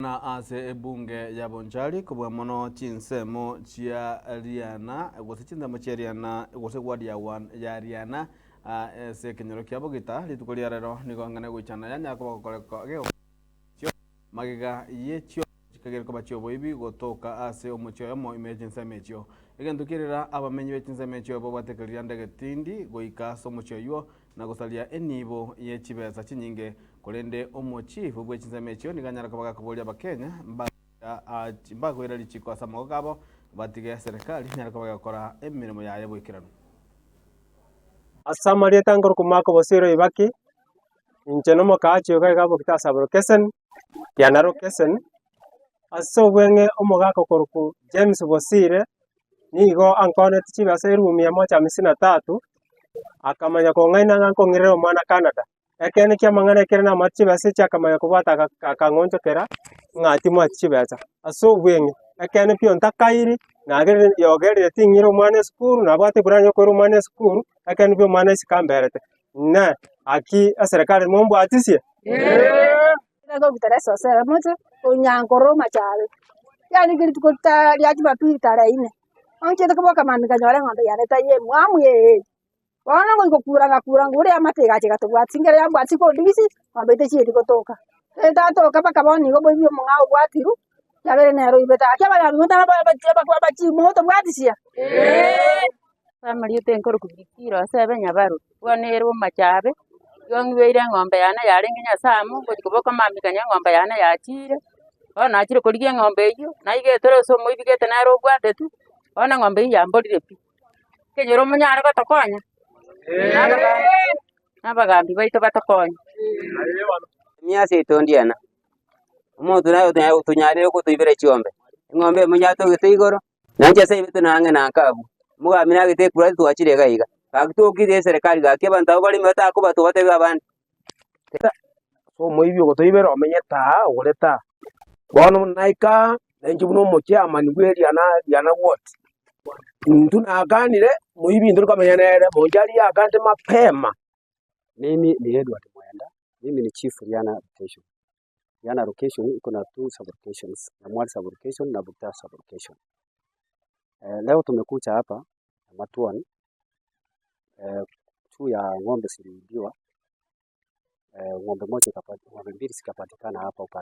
Na ase ebunge ya Bonchari kobua mono chinsemo chia Riana gose chinsemo chia Riana gose ward ya one ya Riana ase ekenyoro kia Bogita rituko ria rero nigo eng'ana egoichana yanyara koba gokoreka gegochio magega ye chio chikagera koba chioboibi gotoka ase omochie oyomo ime ye chinsemo echio. Egento kierera abamenyi be chinsemo echio babwate ekerianda egetindi goika ase omochie oywo na gosaria enibo ye chibesa chinyinge, korende omochifu bwe chinsemo echio nigo anyare koba gakoboria Abakenya mbakoira richiko ase amaboko abo, batige eserekari enyare koba egokora emeremo yaye boikeranu. Ase amarieta nkorokwa Mark Bosire Oibaki, inche nomokaachi iga iga Bogita Sub-location, Kianda Location, ase obweng'e omogaka okorokwa James Bosire, nigo ankonetie chibesa elifu mia moja hamsini na tatu, akamanya kong'aina ng'a nkong'irere omwana Canada. Ekeene ki'amang'ana ekere namate chibesa echi akamanya kobwata aka akang'onchokera ng'a timwati chibesa. Ase obweng'e, ekeene pi ontakairi, nagerire yogerire ting'ira omwana esukuru, nabwate eplan ya okoira omwana esukuru, ekeene pi omwana isiko amberete. Inee! Aki eserekari mombwatisie? Nagogitera esosera moche onyankore omachabe, yaani rituko ta ria jumapili tarehe ine, onchete koboka mambia nkanyora eng'ombe yane taiyo emwamu ee. Bono ngoika kokura ngakura ngure amate egacha egatobwatia, ekero yambwatia kondigisi, ng'ombe eyio techieti gotoka. Etatoka mpaka bono igo omoibi omong'ao obwatirwe, yabeire nere oibete. Gaki abagambi motarabachi motobwatisia. Amarieta enkorokwa Priscilla Osebe Nyabaru, bono ere omochabe, igo ng'ibeire eng'ombe yane yarenge Nyasamu, ngochia koboka mambia kanya eng'ombe yane yachire, bono nachire korigia eng'ombe eywo, naigetire ase omoibigete nere obwatetwe, bono eng'ombe eywo yamborire pi. Ekenyoro monyare gotokonya, na abagambi na abagambi baito batokonye. Emiasi yaito ndiana, omonto naye otonyarire gotoibera chiombe, eng'ombe eyemo yatogete igoro. Nainche ase aye tore ang'e na nka abwo, omogambi nagete ekura twachire iga iga, gaki togokira eserekari gaki abanto abwo bareme batakobatwa batebie abande. Ase omoibi ogotoibera omenyete aa ogorete aa. Bono buna naika aa, nainche buna omochairman bwe eriana riana ward, intwe nakanire moibi intwe tokamenya nere, monche aria akanete mapema. Mimi ni Edward Mwenda, mimi ni chief Riana location. Riana location iko na two sub locations, Nyamwari sub location na Buta sub location. Eh, leo tumekuja hapa Matuan eh, juu ya ng'ombe ziliibiwa eh, ng'ombe moja ikapati, ng'ombe mbili zikapatikana hapa upande.